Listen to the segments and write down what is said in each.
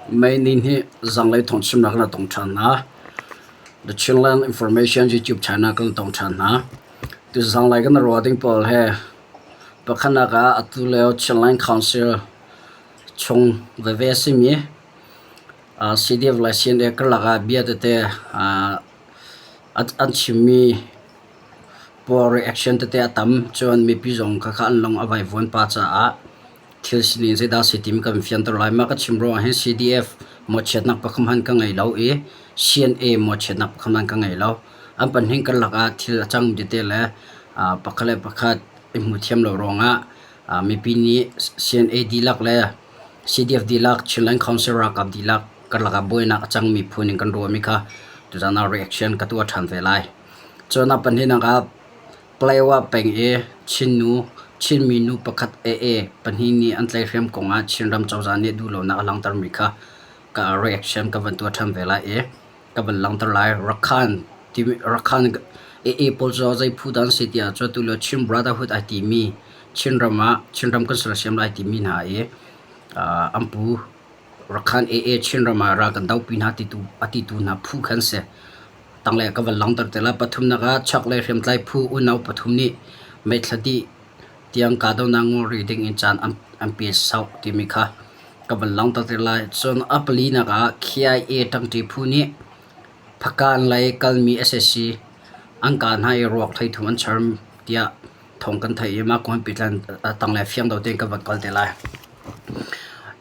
Mei ni zanlei thawngchimnak na tong ṭhan hna. The Chinland Information YouTube channel kan tong ṭhan hna. Tu zanlei kan ruah ding pawl he pakhatnak ah atu lio Chinland Council chung veve a simi CDF le CNA karlak ah bia tete an chimmi pawl reaction tete a tam. Cun mipi zong khakha an lung a vaivuan pah caah Thil sining zeidah a si timi kan fianter lai. Mah ka chim ruangah hin CDF mawhchiatnak pakhat hmanh ka ngei lo i CNA mawhchiatnak pakhat hmanh ka ngei lo. An pahnih karlak ah thil a cangmi tete le pakhat le pakhat i hmu thiam lo ruangah mipi nih CNA dihlak le CDF dihlak, Chinland Council ralkap dihlak karlak ah buainak a cangmi phun in kan ruahmi kha tuzaan ah reaction ka tuah ṭhan ve lai. Cun a pahnihnak ah Palawa peng i Chinnu, Chinmi nu pakhat AA pahnih nih an tlaihhrem kong ah Chinram cozah nih duhlonak a langhtermi kha ka reaction ka van tuah ṭhan ve lai i ka van langhter lai. Rakhan timi Rakhan AA pawl cu zei phu dah an si tiah cun tulio Chin Brotherhood ai timi Chinram ah Chinram kan sersiam lai timi hna i an pu Rakhan AA Chinram ah ral kan dopi hna titu a titu hna phu kha an si. Tanglei ka van langhter te lai. Pathumnak ah chaklei hriamtlai phu unau pathum nih meithla dih tiang kahdohnak ngol ding in caan an pe sau timi kha ka van langhter te lai. Cun a palinak ah KIA ṭangṭi phu nih Phakan lei kalmi sac an kah hna i ruak 13 an char tiah thawng kan theih i mah kong he pehtlai tanglei fiang deuh tein ka van kal te lai.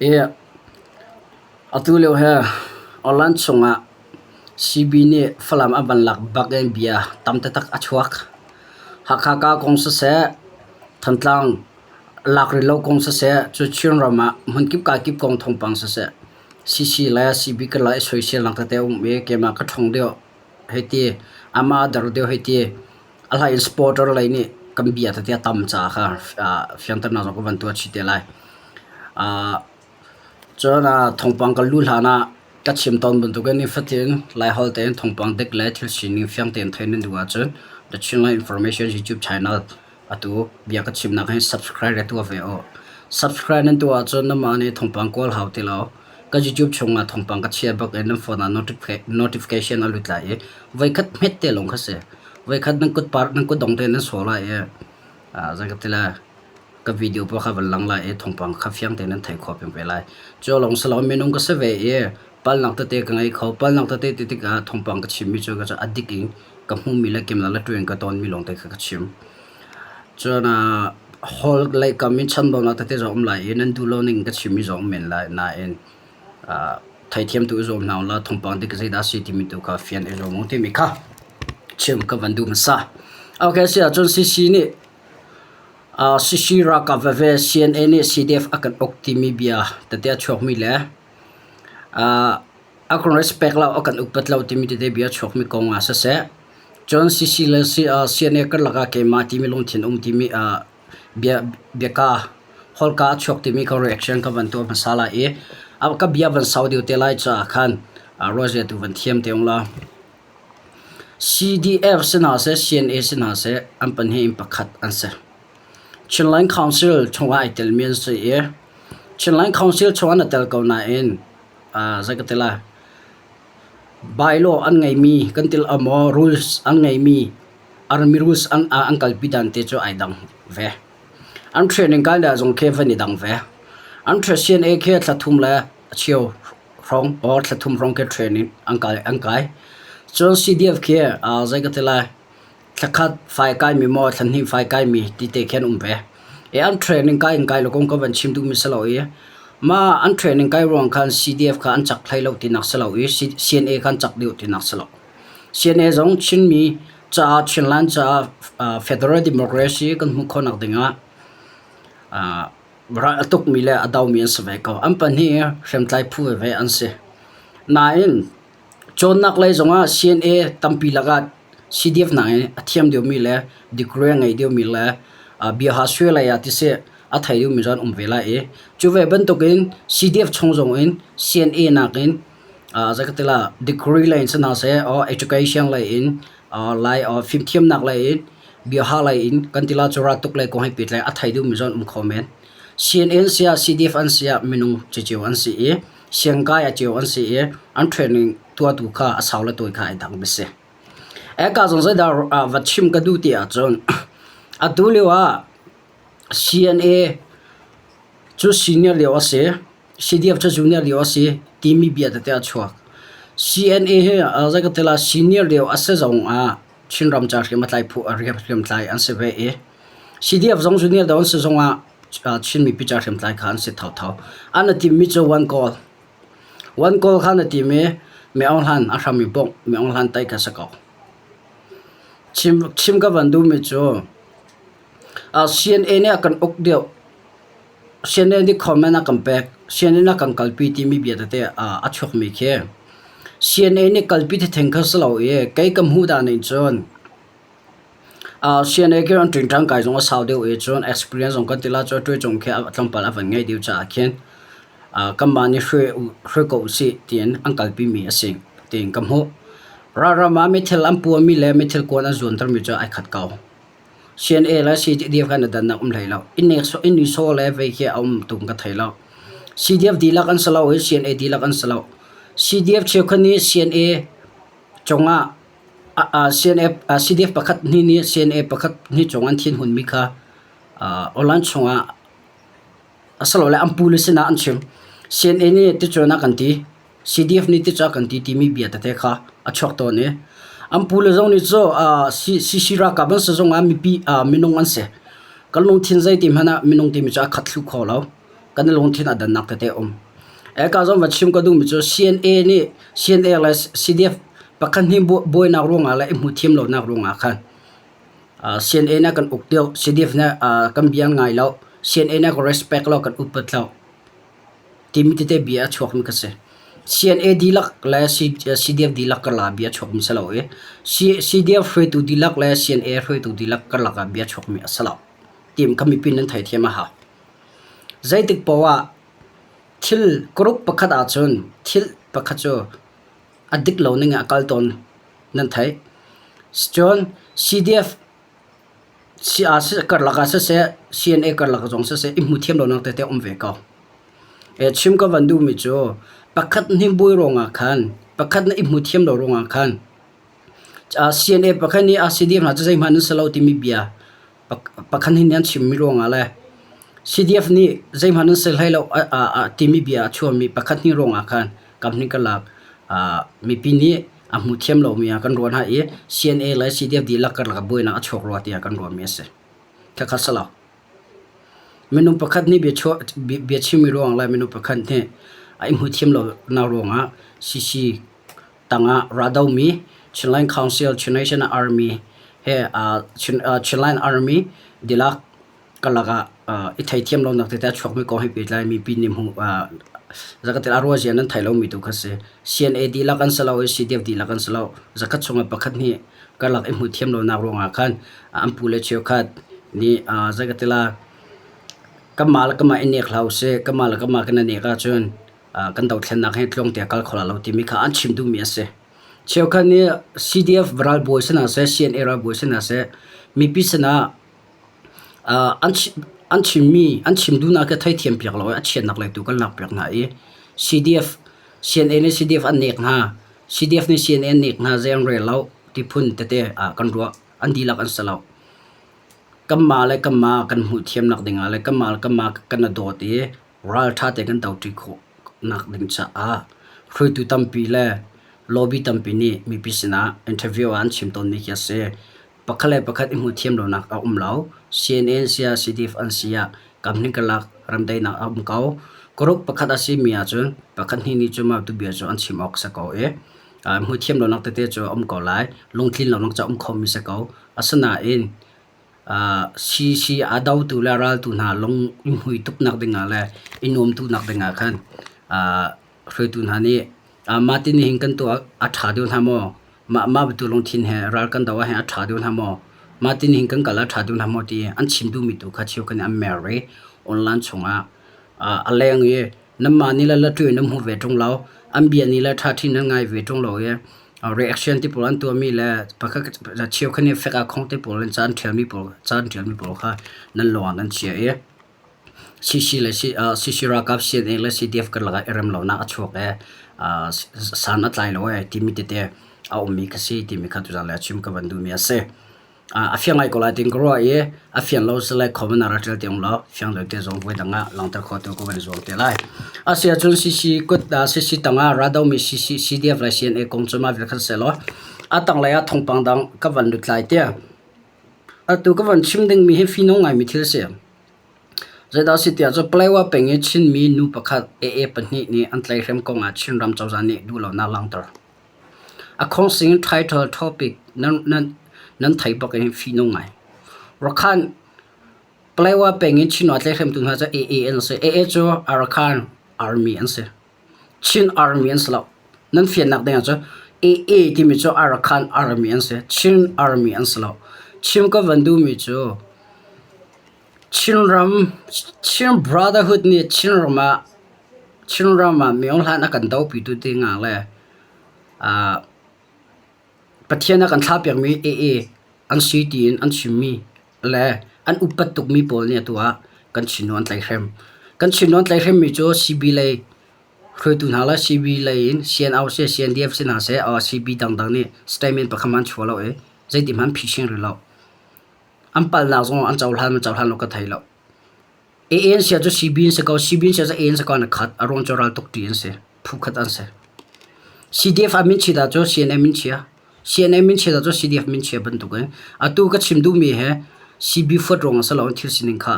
I atu lio hi online chungah CB nih Falam a van lak bak in bia tam taktak a chuak. Hakha ka kong siseh, Thantlang lak rih lo kong siseh, cu Chinram ah hmunkip kakip kong thawngpang siseh, CC le CB karlak i soiselnak tete a um i keimah ka ṭhawng deuh hei ti, amah a der deuh hei ti. A hlei in supporter lei nih kan bia tete a tam caah kha fianternak zong ka van tuah chih te lai. Cun thawngpang kan luh hlan ah ka chim tawn bantukin nifatin Laiholh tein thawngpang dik le thil sining fiang tein theih nan duh ahcun The Chinland Information YouTube channel atu bia ka chimnak hi subscribe re tuah ve u. Subscribe nan tuah ahcun nanmah nih thawngpang kawl hau ti lo. Ka YouTube chungah thawngpang ka chia bak in nan phone ah notification a lut lai i voikhat hmet te lawng kha si. Voikhat nan kut par nan kut dong te nan sawh lai i zei ka ti lai ka video pawl kha van lang lai i thawngpang kha fiang tein nan theih khawh peng ve lai. Cu lawng si lo minung ka si ve i palnak tete ka ngei kho. Palnak tete ti tikah thawngpang ka chimmi cu a dik in ka hmuhmi le kimnak le ṭuin ka tawnmi lawngte kha ka chim. Cun hall lei kam in chanbaunak tete zong um lai i nan duh lo ning ka chimmi zong um men lai nain theithiam tu i zuam hna ulaw thawngpang dik zeidah a si timi tu kha fian i zuam u timi kha chim ka van duh hmasa. Okay, si ahcun CC nih CC ralkap veve CNA nih CDF a kan uk timi bia tete a chuakmi le a kan respect lo, a kan upat lo timi tete bia a chuakmi kong ah siseh, cun CC le CNA karlak ah keimah timi lungthin um timi bia biaka holka a chuak timi ka reaction ka van tuah hmasa lai i ka bia van sau deuh te lai caah khan ruahzia tu van thiam te ung la. CDF si hna seh, CNA si hna seh, an pahnih in pakhat an si. Chinland Council chungah ai telmi an si i Chinland Council chungah na tel ko nain zei ka ti lai, bylaw an ngeimi kan ti maw rules an ngeimi army rules an an kalpi dan te cu ai dang ve. An training kai le zong khi van i dang ve. An CNA khi thla thum le a cheu hrawng or thla thum hrawng khi training an kai an kai. Cun CDF khi zei ka ti lai thla khat fai kaimi maw thla hnih fai kaimi ti te khi an um ve. E an training kai in kai lo kong ka van chim duhmi si lo i mah an training kai ruang khan CDF kha an cak hlei lo tinak si lo i CNA kha an cak deuh tinak si lo. CNA zong Chinmi caah Chinland caah Federal Democracy kan hmuh khawhnak dingah ral a tukmi le a domi an si ve ko. An pahnih i hriamtlai phu veve an si. Nain cawnnak lei zongah CNA tampi lakah CDF nakin a thiam deuhmi le degree a ngei deuhmi le biaha sui lei ah tiseh a thei deuhmi zong an um ve lai i cu ve bantukin CDF chung zongin CNA nakin zei ka ti la degree lei in si hna seh or education lei in lai fimthiamnak lei in biaha lei in kan ti la cu raltuk lei kong he pehtlai a thei deuhmi zong an um kho men. CNN si ah CDF an si ah minung ceceu an si i. Siangkai a cio an si i an training tuahtu kha a sau le tawi kha ai dang mi si. Eka zong zeidah va chim ka duh ti ahcun atu lio ah CNA cu senior lio a si. CDF cu junior lio a si timi bia tete a chuak. CNA hi zei ka ti lai senior lio a si zong ah Chinram ca hriam a tlai phu hriamtlai an si ve i CDF zong junior deuh an si zong ah Chin mipi ca hriamtlai kha an si thotho. An i timmi cu one goal. One goal kha an i tim i Mi Aung Hlan a hram i bawmh, Mi Aung Hlan tei kha si ko. Chim, chim ka van duhmi cu CNA nih a kan uk deuh. CNA nih comment a kan pek. CNA nih a kan kalpi timi bia tete a chuakmi khi CNA nih kalpi theng kha si lo i kei ka hmuh dah ning cun CNA khi an ṭingṭang kai zong a sau deuh i cun experience zong kan ti la cu ṭuai cung khi tlawmpal a van ngei deuh caah khin kanmah nih hruai ko usih tiin an kalpimi a si tiin ka hmuh. Ralram ah mithil an puahmi le mithil kuan an zuantermi cu ai khat ko. CNA le CDF khan a dannak um hlei lo. Inn i saw le vei khi a um tung ka thei lo. CDF dihlak an si lo i CNA dihlak an si lo. CDF cheukhat nih CNA cungah CDF pakhat hnih nih CNA pakhat hnih cung an thinhunmi kha online chungah asilole an pule sinah an chim. CNA nih ticun a kan ti. CDF nih ticun a kan ti timi bia tete kha a chuak tawn i an pule zong nih cu CC ralkap an si zongah mipi minung an si. Kan lungthin zeiti hmanh ah minung timi cu a khat thlu kho lo. Kan lungthin a dannak tete a um. Eka zong va chim ka duhmi cu CNA nih CNA le CDF pakhat hnih buainak ruangah le i hmuh thiam lonak ruangah khan CNA nih a kan uk deuh, CDF nih kan bia an ngai lo, CNA nih a kan respect lo, kan upat lo. Timi tete bia a chuakmi ka si. CNA dihlak le CDF dihlak karlak ah bia a chuakmi si lo i CDF hruaitu dihlak le CNA hruaitu dihlak karlak ah bia a chuakmi a si lo. Tim kha mipi nan theithiam a hau. Zeitik paoh ah thil group pakhat ahcun thil pakhat cu a dik lo ning ah a kal tawn nan theih. Cun CDF karlak ah siseh, CNA karlak zong siseh i hmu thiam lonak tete a um ve ko. Chim ka van duhmi cu pakhat hnih buai ruangah khan, pakhat na i hmu thiam lo ruangah khan CNA pakhat nih CDF hna cu zeihmanh an si lo timi bia pakhat hnih nih an chimmi ruangah le CDF nih zeihmanh an si hlei lo timi bia a chuahmi pakhat hnih ruangah khan kam hnih karlak mipi nih a hmu thiam lomi ah kan ruah hna i CNA le CDF dihlak karlak ah buainak a chuak rua tiah kan ruahmi a si. Khakha si lo. Minung pakhat nih bia chimmi ruang le minung pakhat nih a i hmu thiam lonak ruangah CC tangah raldomi Chinland Council, Chin National Army he Chinland Army dihlak karlak ah i theithiam lonak tete a chuakmi kong he pehtlai mipi nih hmuh zakhat a ruahzia nan thei lomi tu kha si. CNA dihlak an si lo i CDF dihlak an si lo. Zakhat chungah pakhat nih karlak i hmuh thiam lonak ruangah khan an pu le cheukhat nih zeikatila kanmah le kanmah i nek hlah usih, kanmah le kanmah kan i nek ahcun kan dothlennak hi tluang te a kal kho lai lo timi kha an chim duhmi a si. Cheukhat nih CDF ralbawi sinah seh, CNA ralbawi sinah seh, mipi sinah an chimmi an chim duhnak hi theithiam piak lo i a chiatnak lei tu kan lakpiak hna i CDF CNA nih CDF an nek hna CDF nih CNA an nek hna zei an rel lo ti phun tete ah kan ruah an dihlak an si lo. Kanmah le kanmah kan hmuh thiamnak dingah le kanmah le kanmah kan i dawt i ralṭha tein kan doṭi khawhnak ding caah hruaitu tampi le lobby tampi nih mipi sinah interview ah an chim tawnmi khi a si. Pakhat le pakhat i hmuh thiam lonak a um lo. CNN si ah CDF an si ah kamhning karlak remdaihnak a um ko. Group pakhat a simi ahcun pakhat hnih nih cu mah tubia cu an chim awk si ko i hmuh thiam lonak tete cu a um ko lai. Lungtlin lonak cu a um khomi si ko. Asinain CC a dotu le raltu hna lung i hmui tuknak dingah le i nuam tuknak dingah khan hruaitu hna nih mah ti nihin kan tuah a ṭha deuh hna maw? Mah mah bantuk lungthin he ral kan doh ahhin a ṭha deuh hna maw? Mah ti nihin kan kal ah a ṭha deuh hna maw ti an chim duhmi tu kha cheukhat nih an mer i online chungah a leng i nanmah nih le latri nan hmu ve ṭung lo, an bia nih le ṭhaṭhi nan ngai ve ṭung lo i reaction ti pawl an tuahmi le pakhat cheukhat nih fek ah khong te pawl in ca an ṭialmi pawl ca an ṭialmi pawl kha nan lung ah nan chia i. CC le CC ralkap CNA le CDF karlak ah i rem lonak a chuak i san a tlai lo ee timi tete a ummi kha si timi kha tuzaan le a chim ka van duhmi a si. A fiang ngai ko lai tiin ka ruah i a fiang lo sile comment ah rak ṭial te ung law fiang lo te zong voi dang ah langhter khawhtu ka van zuam te lai. A si ahcun CC kut CC tangah radomi CC CDF le CNA kong cu mah vial khan sehlaw a tanglei ah thawngpang dang ka van lut lai tiah. Atu ka van chim dingmi hi fihnung ngaimi thil a si. Zeidah a si tiah cun Paletwa peng i Chinmi nu pakhat AA pahnih nih an tlaihhrem kong ah Chinram cozah nih duhlonak langhter. A khawngsing title topic nan thei bak i fihnung ngai. Rakhan Paletwa peng i Chin tlaihhremtu hna cu AA an si. AA cu Arakan Army an si. Chin Army an si lo. Nan fiannak ding ahcun AA timi cu Arakan Army an si. Chin Army an si lo. Chim ka van duhmi cu Chinram Chin Brotherhood nih Chinram ah Chinram ah miohlan a kan dopitu ding ah le Pathian a kan thlahpiakmi AA an si tiin an chimmi le an upat tukmi pawl nih atu ah kan Chin nu an tlaihhrem. Kan Chin nu an tlaihhremmi cu CB lei hruaitu hna le CB lei in CNO seh CNDF si hna seh CB dangdang nih statement pakhat hmanh an chuah lo i zeiti hmanh an phisin rih lo. An palhnak zong an cohlan maw cohlan lo ka thei lo. AA an si ahcun CB an si ko, CB an si ahcun AA an si ko an i khat. A ruang cu raltuk ṭi an si. Phu khat an si. CDF ah min chiat ahcun CNA min chia. CNA min chiat ahcun CDF min chia bantuk in atu ka chim duhmi hi CB fuat ruang ah si loin thil sining kha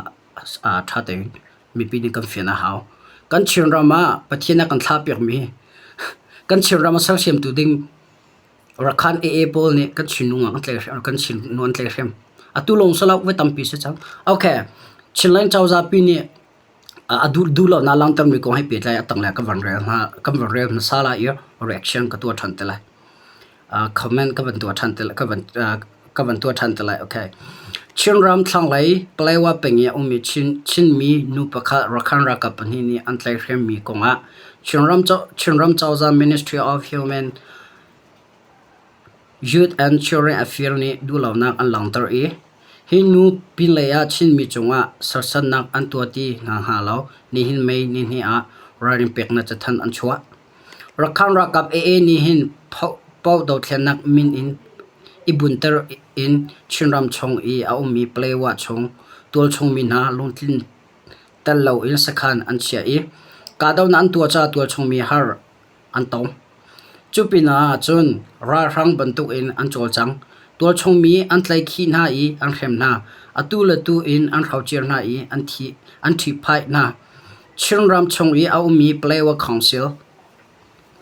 ṭha tein mipi nih kan fian a hau. Kan Chinram ah Pathian a kan thlahpiakmi kan Chinram a sersiamtu ding Rakhan AA pawl nih kan Chinnu an tlaihhrem kan Chinnu an tlaihhrem. Atu lawng si lo voi tampi si cang. Okay, Chinland cozah pi nih a duh duh lonak langhtermi kong he pehtlai a tanglei ka van rel hna kan van rel hmasa lai i reaction ka tuah ṭhan te lai. Comment ka van tuah ṭhan te ka van ka van tuah ṭhan te lai. Okay. Chinram thlanglei Paletwa peng i a ummi Chin Chinmi nu pakhat Rakhan ralkap pahnih nih an tlaihhremmi kongah Chinram Chinram cozah Ministry of Human Youth and Children Affairs nih duhlonak an langhter i hi nu pinlei ah Chinmi cungah serhsatnak an tuah ti hna hnga lo nihin May nihnih ah ralrin peknak cathanh an chuah. Rakhan ralkap AA nih hin Paoh dothlennak min in i bunter in Chinram chung i a ummi Paletwa chung tualchung mi hna lungtlin tel loin sakhan an chiah i kahdohnak an tuah caah tualchung mi har an tong. Cu pinah cun ralhrang bantukin an cawlcang. Tualchung mi an tlaihkhih hna i an hrem hna. Atu le tu in an hrociar hna i an thi an ṭhihphaih hna. Chinram chung i a ummi Paletwa Council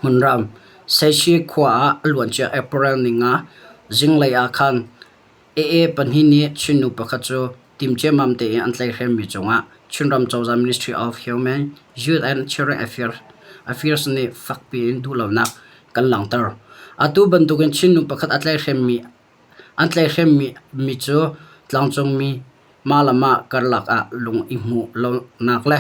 hmunram Saishi khua ah a luancia April ninga zinglei ah khan AA pahnih nih Chin nu pakhat cu tim ciammam tein an tlaihhremmi cungah Chinram cozah Ministry of Human, Youth and Children Affairs nih fakpi in duhlonak kan langhter. Atu bantukin Chin nu pakhat a tlaihhremmi an tlaihhremmi cu tlangcungmi mah le mah karlak ah lung i hmuh lonak le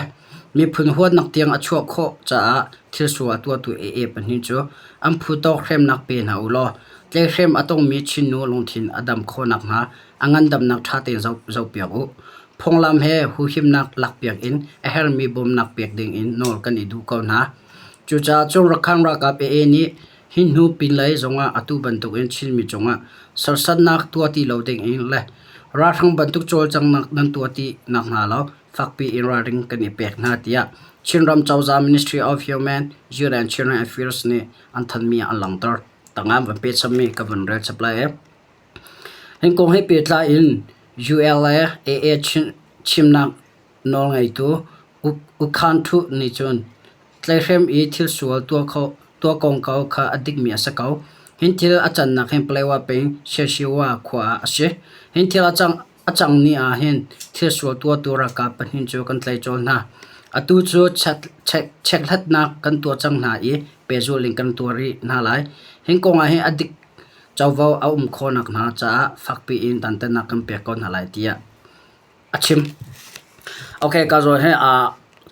miphun huatnak tiang a chuah khawh caah thilsual a tuahtu AA pahnih cu an phu tawk hremnak pe hna u law tlaihhrem a tongmi Chin nu lungthin a dam khawh nakhnga a ngandamnak ṭha tein zohpiak u. Phunglam he huhimnak lakpiak in a herhmi bawmhnak pek ding in nawl kan i duh ko hna. Cucaah cung Rakhan ralkap AA nih hi hnu pinlei zongah atu bantukin Chinmi cungah serhsatnak tuah ti lo ding in le ralhrang bantuk cawlcanghnak nan tuah ti nakhnga lo fakpi in ralring kan i pek hna tiah Chinram cozah Ministry of Human, Youth and Children Affairs nih an thanmi ah an langhter. Tangah van pe chapmi ka van rel chap lai i. Hi kong he pehtlai in ULA AA chimnak nawlngeitu U Khan Htut nih cun tlaihhrem i thilsual tuah kongkau kha a dikmi a si ko. Hi thil a cannak hi Paletwa peng Siashiwa khua ah a si. Hi thil a cang ni ah hin thilsual tuahtu ralkap pahnih cu kan tlaih colh hna. Atu cu chekhlatnak kan tuah cang hna i pehzulh in kan tuah rih hna lai. Hi kong ah hin a dik covo a um khawh nakhnga caah fakpi in dantatnak kan pek ko hna lai tiah a chim. Okay, ka zawn hi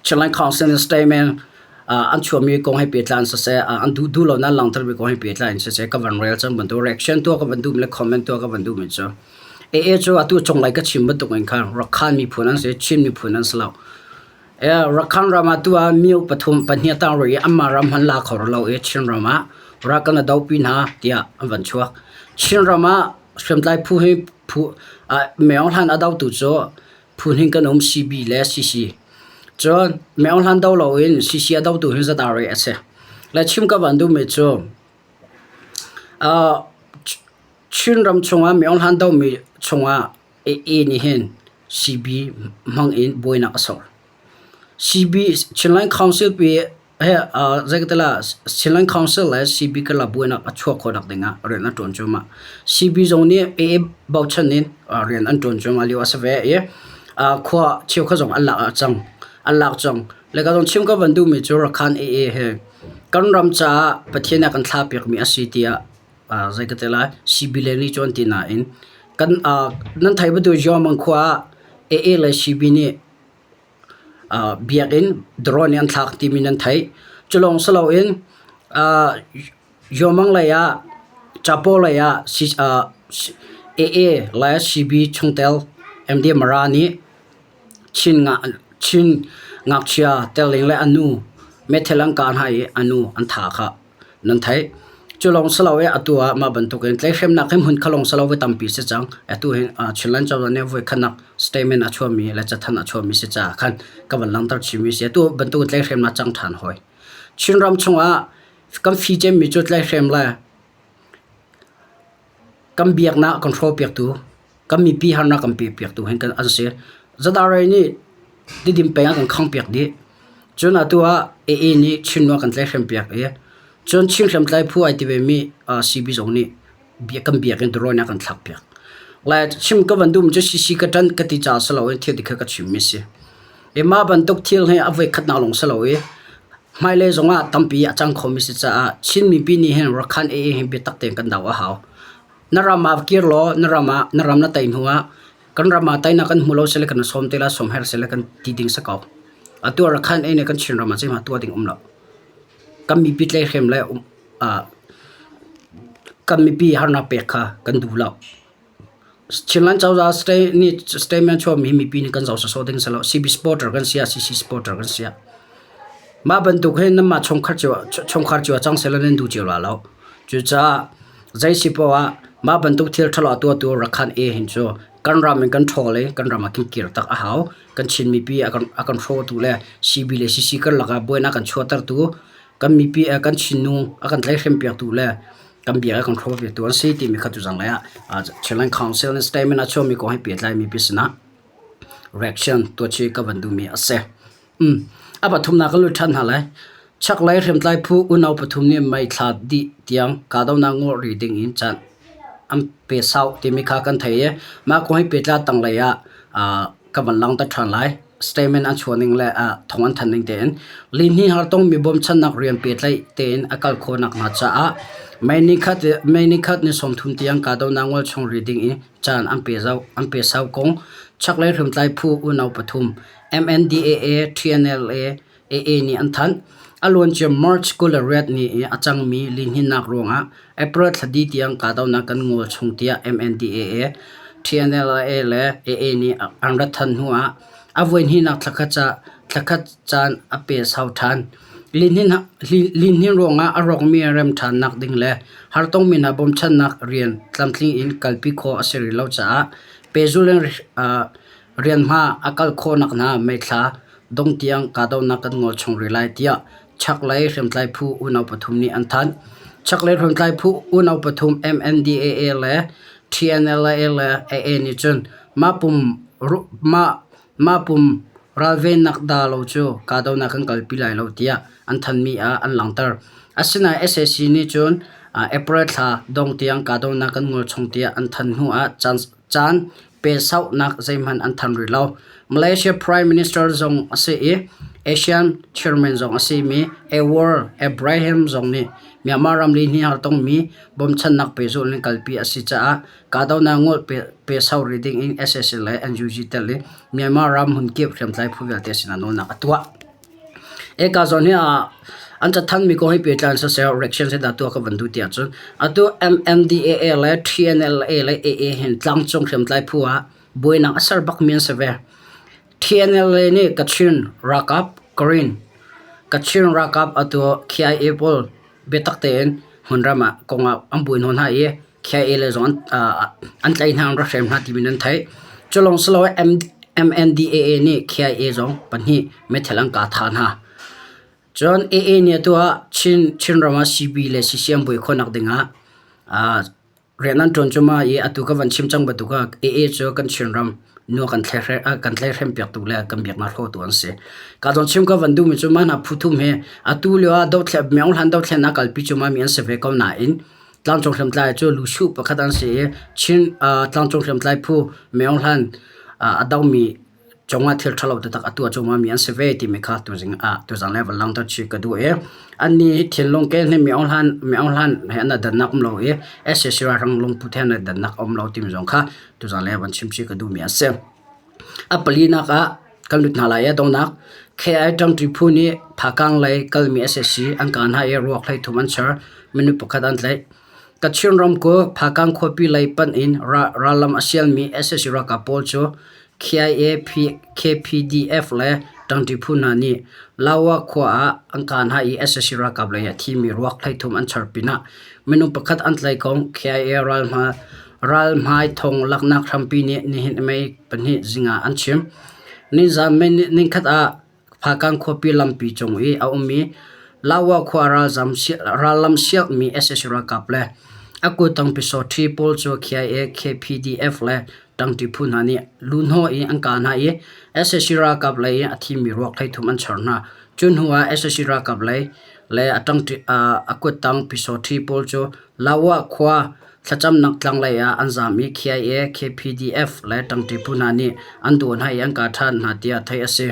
Chinland Council statement an chuahmi kong he pehtlai in siseh, an duh duh lo nan langhtermi kong he pehtlai in siseh, ka van rel cang bantuk reaction tuah ka van duhmi le comment tuah ka van duhmi cu AA cu atu cunglei ka chim bantuk in khan Rakhan miphun an si, Chin miphun an si lo. Rakhine ram ah tu ah myo pathum pahnih a tang rih i anmah ram hmanh la kho lo i Chinram ah ral kan i dopi hna tiah an van chuak. Chinram ah hriamtlai phu hi phu Maung Hlan a dotu cu phu hnih kan um CB le CC. Cun Maung Hlan do loin CC a dotu hi ZRA a si. Le chim ka van duhmi cu Chinram chungah Maung Hlan domi chungah AA nih hin CB hmang in buainak a sor. CB Chinland Council pi he zei ka ti la Chinland Council le CB karlak buainak a chuak khawh nak ding ah rian an ṭuan cuahmah. CB zong nih AA bochan in rian an ṭuan cuahmah lio a si ve i khua cheukhat zong an lak a cang. An lak cang. Le ka zong chim ka van duhmi cu Rakhan AA hi kan ram caah Pathian nih a kan thlah piakmi a si tiah zei ka ti lai CB le nih cu an ti nain kan nan theih bantuk German khua ah AA le CB nih biakinn drone in an thlak timi nan theih. Cu lawng si loin Yomang lei ah Capo lei ah AA le CB chungtel MD Mara nih Chin ngakchia telling le a nu meithal an kah hna i a nu an thah kha nan theih. Cu lawng si lo i atu ah mah bantukin tlaihhremnak hi hmun kha lawng si lo voi tampi si cang. Atu hin Chinland cozah nih voi khatnak statement a chuahmi le cathanh a chuahmi si caah khan ka van langhter chihmi si. Atu bantukin tlaihhremnak cang ṭhan hawi. Chinram chungah kan fi cemmi cu tlaihhrem le kan biaknak kan hrawhpiaktu kan mipi harnak kan pekpiaktu hin kan an si. Zadarai nih Tidim peng ah kan khangpiak dih. Cun atu ah AA nih Chinnu a kan tlaihhrempiak i cun Chin hriamtlai phu ai ti vemi CB zong nih kan biakinn drone a kan thlakpiak. Lai chim ka van duhmi cu CC ka ṭanh ka ti caah si loin thil ti kha ka chimmi si. I mah bantuk thil hi a voikhatnak lawng si lo i hmailei zongah tampi a cang khomi si caah Chin mipi nih hin Rakhan AA hi biatak tein kan do a hau. Na ram ah kir law na ram ah na ram na tei hnu ah kan ram ah teinak kan hmu lo sile kan sawm te la sawm her sile kan ti ding si ko. Atu Rakhan AA nih kan Chin ram ah zeihmah tuah ding um lo. Kan mipi tlaihhrem le kan mipi harnak pek kha kan duh lo. Chinland cozah state nih statement chuahmi hi mipi nih kan zoh sawsawh ding si lo. CB supporter kan si ah CC supporter kan si ah. Mah bantuk hin nanmah chungkhar cio chungkhar cio ah cang sehlaw nan duh cio la lo. Cucaah zei si poah ah mah bantuk thil ṭhalo a tuahtu Rakhan A hin cu kan ram in kan ṭhawl i kan ram ah kan kir tak a hau. Kan Chin mipi a kan a kan hrawtu le CB le CC karlak ah buainak a kan chuahtertu kan mipi kan Chin nu a kan tlaihhrem piaktu le kan bia a kan hrawh piaktu an si timi kha tuzang lei ah Chinland Council nih statement a chuahmi kong he pehtlaimi pi sinah reaction tuahchih ka van duhmi a si. A pathumnak kan lut ṭhan hna lai. Chaklei hriamtlai phu unau pathum nih May thla dih tiang kahdohnak ngol rih ding in caan an pe sau timi kha kan thei i mah kong he pehtlai tanglei ah ka van langhter ṭhan lai. Statement an chuah ning le thawng an thanh ning tein lihnih hartongmi bawmchannak rian pehtlaih tein a kal khawh nakhnga caah May nikhat ni 30 tiang kahdohnak ngol chung rih ding in caan an pe zau an pe sau kong chaklei hriamtlai phu unau pathum MNDAA, TNLA, AA nih an thanh. A luancia March 28 ni i a cangmi lihninnak ruangah April thla dih tiang kahdohnak kan ngol chung tiah MNDAA, TNLA le AA nih an rat than hnu ah a voihnihnak thlakhat caan a pe sau than. Lihnin ruangah a rawkmi rem ṭhannak ding le hartongmi hna bawmchannak rian tlamtling in kalpi khawh a si rih lo caah pehzulh in rianhma a kal khawh nakhnga May thla dong tiang kahdohnak kan ngol chung rih lai tiah chaklei hriamtlai phu unau pathum nih an thanh. Chaklei hriamtlai phu unau pathum MNDAA le TNLA le AA nih cun mah pum mah pum ralvennak dah lo cu kahdohnak kan kalpi lai lo tiah an thanhmi ah an langhter. Asinain sac nih cun April thla dong tiang kahdohnak kan ngol chung tiah an thanh hnu ah caan pesauhnak zeihmanh an thanh rih lo. Malaysia Prime Minister zong a si i ASEAN Chairman zong a simi Anwar Ibrahim zong nih Myanmar ramri hnih tongmi bawmchannak pehzulh in kalpi a si caah kahdohnak ngol pesau rih ding in sac le NUG tel in Myanmar ram hmunkip hriamtlai phu vialte sinah nawlnak a tuah. Eka zawn hi an cathanmi kong hi pehtlai siseh reaction hi dah tuah ka van duh ti ahcun atu MNDAA le TNLA le AA hin tlangcung hriamtlai phu ah buainak a ser bakmi an si ve. TNLA nih Kachin ralkap Karen, Kachin ralkap atu KIA pawl biatak tein hmunram ah kong ah an buai hnawh hna i KIA le zong an tlaih hna an rak hrem hna timi nan theih. Cu lawng si lo MNDAA nih KIA zong pahnih meithal an kah thah hna. Cun AA nih atu ah Chin Chinram ah CB le CC an buai khawhnak ding ah rian an ṭuan cuahmah i atu ka van chim cang bantuk ah AA cu kan Chinram nu a kan kan tlaihhrem piaktu le kan biaknak hrawhtu an si. Ka zawn chim ka van duhmi cu mah hna phu thum hi atu lio ah dothlen Myaung Hlan dothlennak kalpi cuahmah mi an si ve ko nain tlangcung hriamtlai cu lusuh pakhat an si i Chin tlangcung hriamtlai phu Myaung Hlan a domi cungah thil ṭhalo taktak a tuah cuahmahmi an si ve timi kha tuzing ah tuzan le van langhter chih ka duh i annih hi thinlung kel hi mi Aung Mi Aung Hlan he an dannak um lo i sac ralhrang lungput he an dannak a um lo timi zong kha tuzan le van chim chih ka duhmi a si. A palinak ah kan lut hna lai i a donghnak KI ṭangṭi phu nih Phakang lei kalmi sac an kah hna i ruak 13 an char, minung pakhat an tlaih. Kachin ramkulh Phakang khuapi lei panh in rallam a sialmi sac ralkap pawl cu KIA, KPDF le ṭangṭi phu hna nih Lawa khua ah an kah hna i sac ralkap lei a thimi ruak 13 an char pinah minung pakhat an tlaih kong KIA ralhmai thong laknak hrampi nih nihin May 2 zing ah an chim. Nizan May nikhat ah Phakang khuapi lampi cung i a ummi Lawa khua rallam siakmi sac ralkap le a kuttang pyusawhti pawl cu KIA, KPDF le ṭangṭi phu hna nih luhnawh in an kah hna i sac ralkap lei in a thimi ruak 13 an char hna. Cu hnu ah sac ralkap lei le a kuttang pyusawhti pawl cu Lawa khua Thlacamnak tlanglei ah an zaam i KIA, KPDF le ṭangṭi phu hna nih an duh hna i an kah ṭhan hna tiah theih a si.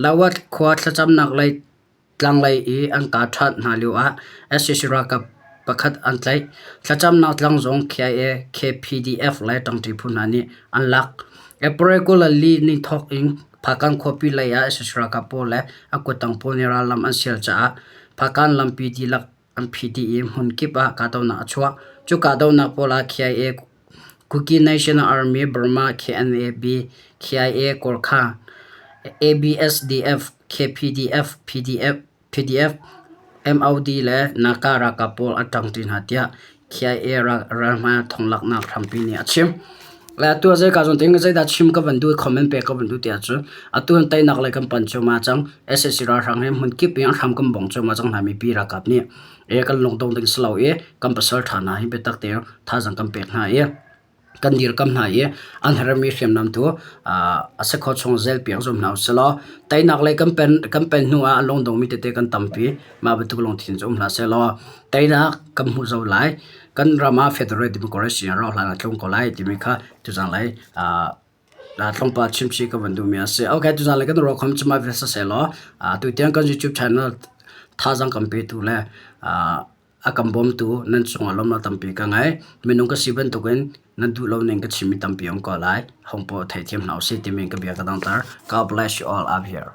Lawat khua thlacamnak lei tlanglei i an kah ṭhan hna lioah sac ralkap pakhat an tlaih. Thlacamnak tlang zong KIA, KPDF le ṭangṭi phu hna nih an lak. April 24 ni thawk in Phakan khuapi lei ah sac ralkap pawl le a kuttang pawl nih rallam an sial caah Phakan lampi dihlak an phih dih i hmunkip ah kahdohnak a chuak. Cu kahdohnak pawl ah KIA, Kuki National Army, Burma, KNAB, KIA, Gorkha, ABSDF, KPDF, PDF, PDF, MOD le Naka ralkap pawl an ṭangṭi hna tiah KIA ralhmai thonglaknak hrampi nih a chim. Le atu ah zeika zawn tein zeidah chim ka van duh i comment pek ka van duh ti ahcun atu in teinak lei kan pan cuahmah cang. sac ralhrang hi hmun kip in a hram kan bong cuahmah cang hna mipi ralkap nih. E kan lungdong ding si lo i kan pasal ṭha hna hi biatak tein thazaang kan pek hna i kan dirkam hna i an herhmi hriamnam tu a si khawh chung zel piak zum hna usih law teinak lei kan pen kan pen hnu ah a lungdongmi tete kan tampi mah bantuk lungthin cu um hlah seh law teinak kan hmuh zau lai. Kan ram ah Federal Democracy a rauh hlan a tlung ko lai timi kha tuzan lei tlawmpal chimchih ka van duhmi a si. Okay, tuzan lei kan ruah khom cu mah vial siseh law tutiang kan YouTube channel thazaang kan petu le a kan bawmtu nan cungah lawmnak tampi ka ngei. Minung ka si bantukin nan duh lo ning ka chimmi tampi um ko lai. Hong paoh theithiam hna usih timi ka bia ka dangter. God bless you all up here.